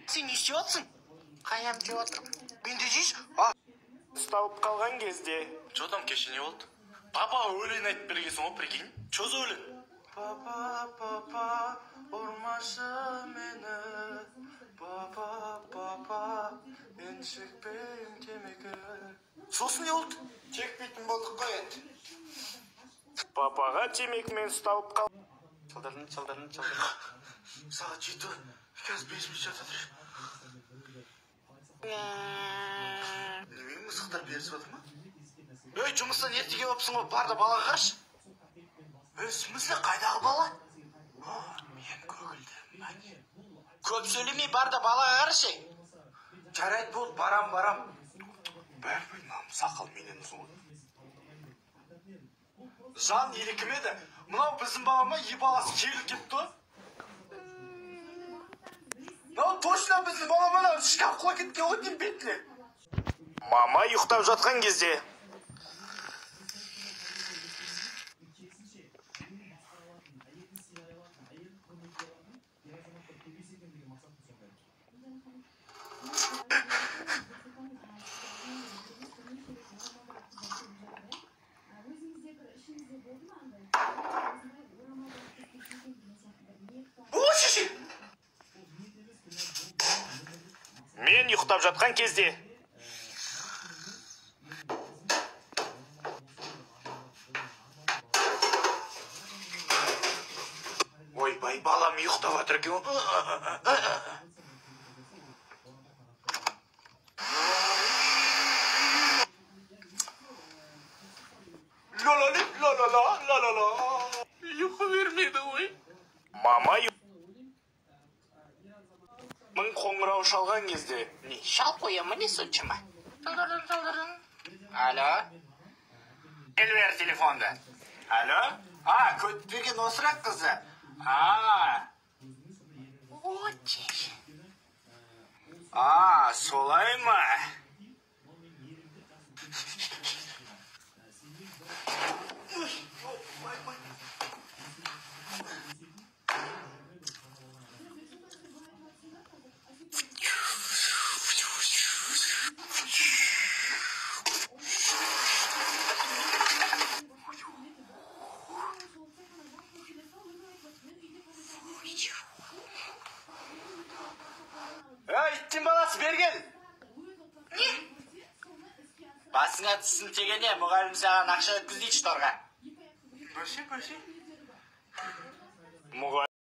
Сен не істеп жатсың? Қаям жеп жатырмын. Мен де жейші. Ұсталып қалған кезде. Че там кеше не болды? Папа өлең айтып бергенсің ғой, прикинь. Че за өлең? Папа, папа, ұрмашы мені. Папа, папа, мен шекпеймін темекі. Сосын не болды? Шекпейтін болдық қой енді. Папаға темекімен ұсталып қал. Чылдырын, чылдырын, чылдырын. Сағат 7, қазір 5 минут жатыр. Немен мысықтар берісіп жатыр ма? Ей, жұмыстан ерте келіп алыпсың ғой, бар да балаға қарашы. Ей, в смысле, қайдағы бала? Мен көгілдірмін. Көп сөйлемей, бар да балаға қарашы. Жарайды, болды, барам, барам. Бәрібір мынаның сақал менен ұзын ғой. Жан или кім еді? Мынау біздің бала ма, е баласы келіп кетті ғой. Мынау точно біздің бала ма, мынау шкаф құлап кеткен ғой деймін бетіне. Мама ұйықтап жатқан кезде. Мен ұйықтап жатқан кезде. Ойбай, балам ұйықтап жатыр екен ғой. Ла-ла-ли, ла-ла-ла, ла-ла-ла. Ұйқы бермеді ғой. Мама мың қоңырау шалған кезде. Не, шал қоямын не соншама? Чылдырын, чылдырын. Алло? Кел бер телефонды. Алло? А, Көтбеген Осырақ қызы. А. А, солай ма? Ей, иттің баласы, бері кел. Не? Басыңа түссін тегене, мұғалім саған ақша өткіздейші торға. Бөше, бөше. Мұғалім